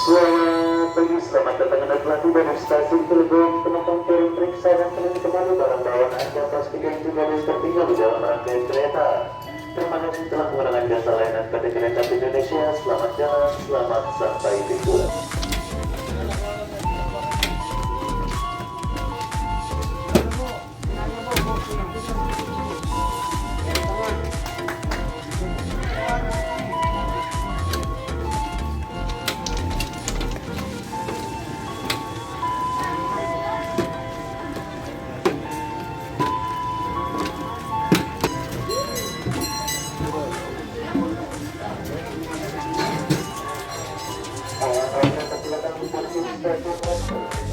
Selamat pagi, selamat datang Anda telah tiba di stasiun Cilegon. Penumpang turun periksa dan teliti kembali barang bawaan Anda, pastikan juga ada yang tertinggal di dalam rangkaian kereta. Terima kasih telah menggunakan jasa layanan PT Kereta Api Indonesia. Selamat jalan, selamat sampai tujuan. Silakan di stasiun.